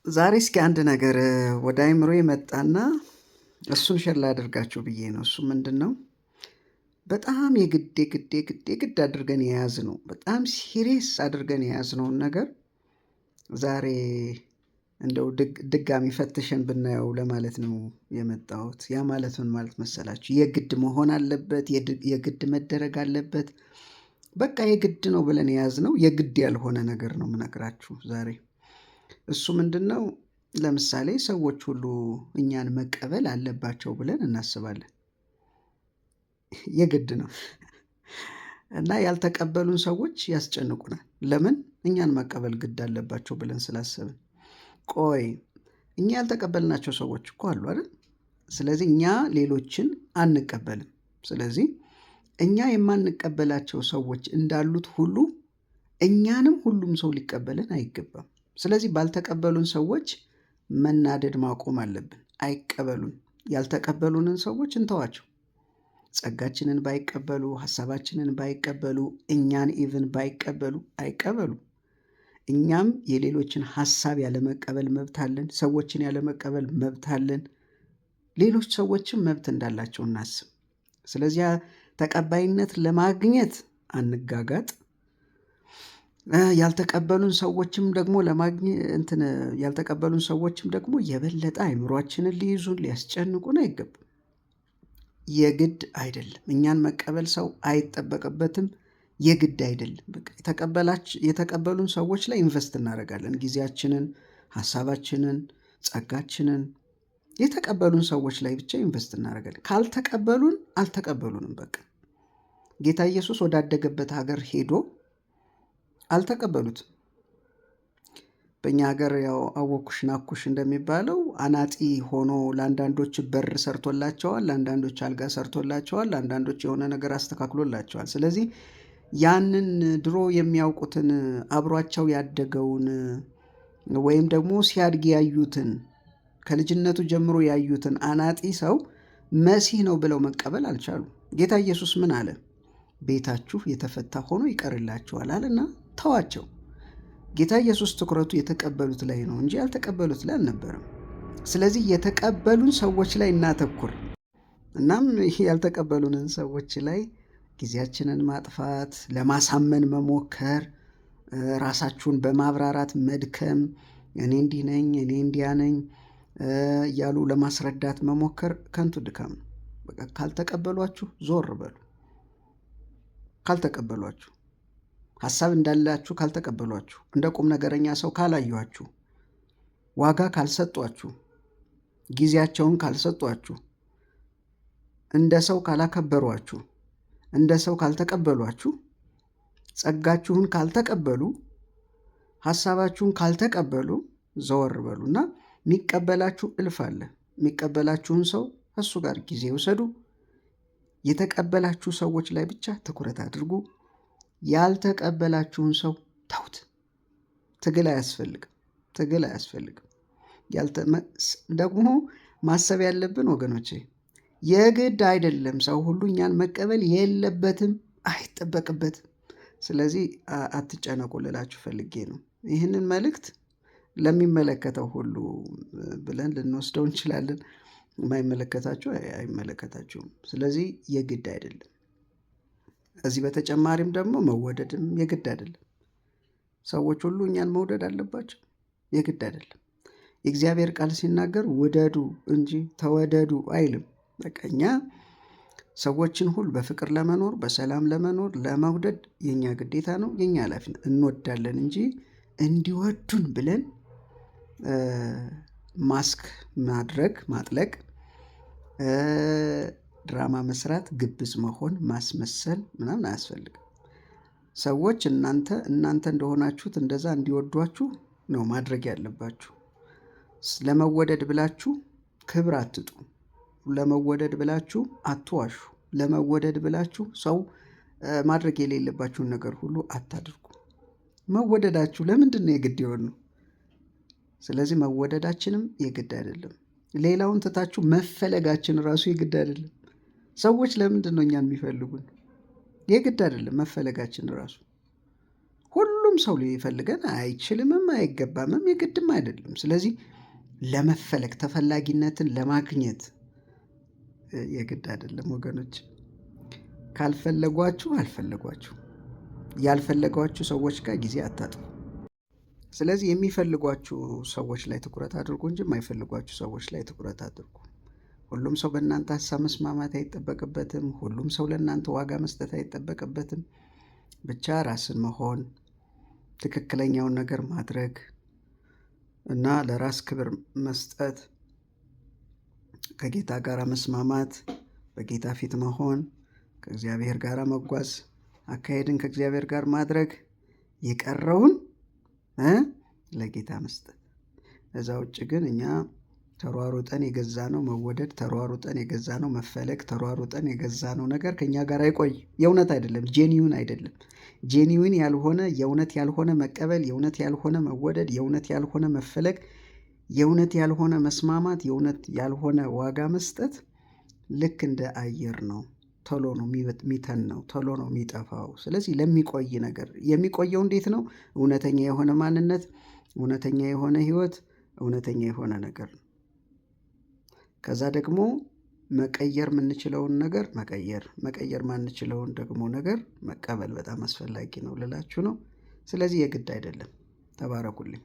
ዛሬ እስኪ አንድ ነገር ወደ አይምሮ የመጣና እሱን share ላደርጋችሁ ብዬ ነው። እሱ ምንድን ነው? በጣም የግድ የግድ የግድ የግድ አድርገን የያዝነው፣ በጣም serious አድርገን የያዝነውን ነገር ዛሬ እንደው ድጋሚ ፈትሸን ብናየው ለማለት ነው የመጣሁት። ያ ማለት ምን ማለት መሰላችሁ? የግድ መሆን አለበት፣ የግድ መደረግ አለበት፣ በቃ የግድ ነው ብለን የያዝነው የግድ ያልሆነ ነገር ነው የምነግራችሁ ዛሬ። እሱ ምንድን ነው? ለምሳሌ ሰዎች ሁሉ እኛን መቀበል አለባቸው ብለን እናስባለን። የግድ ነው እና ያልተቀበሉን ሰዎች ያስጨንቁናል። ለምን? እኛን መቀበል ግድ አለባቸው ብለን ስላሰብን። ቆይ እኛ ያልተቀበልናቸው ሰዎች እኮ አሉ አይደል? ስለዚህ እኛ ሌሎችን አንቀበልም። ስለዚህ እኛ የማንቀበላቸው ሰዎች እንዳሉት ሁሉ እኛንም ሁሉም ሰው ሊቀበልን አይገባም። ስለዚህ ባልተቀበሉን ሰዎች መናደድ ማቆም አለብን። አይቀበሉን። ያልተቀበሉንን ሰዎች እንተዋቸው። ጸጋችንን ባይቀበሉ፣ ሀሳባችንን ባይቀበሉ፣ እኛን even ባይቀበሉ አይቀበሉ። እኛም የሌሎችን ሀሳብ ያለመቀበል መብት አለን። ሰዎችን ያለመቀበል መብት አለን። ሌሎች ሰዎችም መብት እንዳላቸው እናስብ። ስለዚያ ተቀባይነት ለማግኘት አንጋጋጥ። ያልተቀበሉን ሰዎችም ደግሞ ለማግኘት እንትን ያልተቀበሉን ሰዎችም ደግሞ የበለጠ አይምሯችንን ሊይዙን ሊያስጨንቁን አይገባም። የግድ አይደለም። እኛን መቀበል ሰው አይጠበቅበትም። የግድ አይደለም። በቃ የተቀበሉን ሰዎች ላይ invest እናደርጋለን። ጊዜያችንን፣ ሀሳባችንን፣ ጸጋችንን የተቀበሉን ሰዎች ላይ ብቻ invest እናደርጋለን። ካልተቀበሉን አልተቀበሉንም። በቃ ጌታ ኢየሱስ ወዳደገበት ሀገር ሄዶ አልተቀበሉትም። በእኛ ሀገር ያው አወኩሽ ናኩሽ እንደሚባለው አናጢ ሆኖ ለአንዳንዶች በር ሰርቶላቸዋል፣ ለአንዳንዶች አልጋ ሰርቶላቸዋል፣ ለአንዳንዶች የሆነ ነገር አስተካክሎላቸዋል። ስለዚህ ያንን ድሮ የሚያውቁትን አብሯቸው ያደገውን ወይም ደግሞ ሲያድግ ያዩትን ከልጅነቱ ጀምሮ ያዩትን አናጢ ሰው መሲህ ነው ብለው መቀበል አልቻሉም። ጌታ ኢየሱስ ምን አለ? ቤታችሁ የተፈታ ሆኖ ይቀርላችኋል አለና ተዋቸው። ጌታ ኢየሱስ ትኩረቱ የተቀበሉት ላይ ነው እንጂ ያልተቀበሉት ላይ አልነበረም። ስለዚህ የተቀበሉን ሰዎች ላይ እናተኩር። እናም ይህ ያልተቀበሉንን ሰዎች ላይ ጊዜያችንን ማጥፋት፣ ለማሳመን መሞከር፣ ራሳችሁን በማብራራት መድከም፣ እኔ እንዲህ ነኝ፣ እኔ እንዲያ ነኝ እያሉ ለማስረዳት መሞከር ከንቱ ድካም ነው። በቃ ካልተቀበሏችሁ ዞር በሉ። ካልተቀበሏችሁ፣ ሀሳብ እንዳላችሁ ካልተቀበሏችሁ፣ እንደ ቁም ነገረኛ ሰው ካላዩአችሁ፣ ዋጋ ካልሰጧችሁ፣ ጊዜያቸውን ካልሰጧችሁ፣ እንደ ሰው ካላከበሯችሁ፣ እንደ ሰው ካልተቀበሏችሁ፣ ጸጋችሁን ካልተቀበሉ፣ ሀሳባችሁን ካልተቀበሉ ዘወር በሉና የሚቀበላችሁ እልፍ አለ። የሚቀበላችሁን ሰው እሱ ጋር ጊዜ ውሰዱ። የተቀበላችሁ ሰዎች ላይ ብቻ ትኩረት አድርጉ። ያልተቀበላችሁን ሰው ተውት። ትግል አያስፈልግም። ትግል አያስፈልግም። ደግሞ ማሰብ ያለብን ወገኖቼ የግድ አይደለም ሰው ሁሉ እኛን መቀበል የለበትም፣ አይጠበቅበትም። ስለዚህ አትጨነቁ ልላችሁ ፈልጌ ነው። ይህንን መልእክት ለሚመለከተው ሁሉ ብለን ልንወስደው እንችላለን። የማይመለከታችሁ አይመለከታችሁም። ስለዚህ የግድ አይደለም። እዚህ በተጨማሪም ደግሞ መወደድም የግድ አይደለም። ሰዎች ሁሉ እኛን መውደድ አለባቸው? የግድ አይደለም። የእግዚአብሔር ቃል ሲናገር ውደዱ እንጂ ተወደዱ አይልም። በቃ እኛ ሰዎችን ሁሉ በፍቅር ለመኖር፣ በሰላም ለመኖር፣ ለመውደድ የኛ ግዴታ ነው፣ የኛ ኃላፊነት። እንወዳለን እንጂ እንዲወዱን ብለን ማስክ ማድረግ፣ ማጥለቅ፣ ድራማ መስራት፣ ግብዝ መሆን፣ ማስመሰል ምናምን አያስፈልግም። ሰዎች እናንተ እንደሆናችሁት እንደዛ እንዲወዷችሁ ነው ማድረግ ያለባችሁ። ለመወደድ ብላችሁ ክብር አትጡ። ለመወደድ ብላችሁ አትዋሹ። ለመወደድ ብላችሁ ሰው ማድረግ የሌለባችሁን ነገር ሁሉ አታድርጉ። መወደዳችሁ ለምንድን ነው የግድ የሆነው? ስለዚህ መወደዳችንም የግድ አይደለም። ሌላውን ትታችሁ መፈለጋችን ራሱ የግድ አይደለም። ሰዎች ለምንድን ነው እኛን የሚፈልጉን? የግድ አይደለም መፈለጋችን ራሱ። ሁሉም ሁሉም ሰው ሊፈልገን አይችልምም፣ አይገባምም፣ የግድም አይደለም። ስለዚህ ለመፈለግ ተፈላጊነትን ለማግኘት የግድ አይደለም ወገኖች። ካልፈለጓችሁ አልፈለጓችሁ። ያልፈለጓችሁ ሰዎች ጋር ጊዜ አታጥፉ። ስለዚህ የሚፈልጓችሁ ሰዎች ላይ ትኩረት አድርጉ እንጂ የማይፈልጓችሁ ሰዎች ላይ ትኩረት አድርጉ። ሁሉም ሰው በእናንተ ሀሳብ መስማማት አይጠበቅበትም። ሁሉም ሰው ለእናንተ ዋጋ መስጠት አይጠበቅበትም። ብቻ ራስን መሆን፣ ትክክለኛውን ነገር ማድረግ እና ለራስ ክብር መስጠት፣ ከጌታ ጋር መስማማት፣ በጌታ ፊት መሆን፣ ከእግዚአብሔር ጋር መጓዝ፣ አካሄድን ከእግዚአብሔር ጋር ማድረግ፣ የቀረውን ለጌታ መስጠት። እዛ ውጭ ግን እኛ ተሯሩጠን የገዛነው መወደድ፣ ተሯሩጠን የገዛነው መፈለግ፣ ተሯሩጠን የገዛነው ነገር ከእኛ ጋር አይቆይ። የእውነት አይደለም፣ genuine አይደለም። Genuine ያልሆነ፣ የእውነት ያልሆነ መቀበል፣ የእውነት ያልሆነ መወደድ፣ የእውነት ያልሆነ መፈለግ፣ የእውነት ያልሆነ መስማማት፣ የእውነት ያልሆነ ዋጋ መስጠት ልክ እንደ አየር ነው። ቶሎ ነው የሚተነው፣ ቶሎ ነው የሚጠፋው። ስለዚህ ለሚቆይ ነገር የሚቆየው እንዴት ነው? እውነተኛ የሆነ ማንነት፣ እውነተኛ የሆነ ህይወት፣ እውነተኛ የሆነ ነገር ነው። ከዛ ደግሞ መቀየር የምንችለውን ነገር መቀየር፣ መቀየር ማንችለውን ደግሞ ነገር መቀበል በጣም አስፈላጊ ነው ልላችሁ ነው። ስለዚህ የግድ አይደለም። ተባረኩልኝ።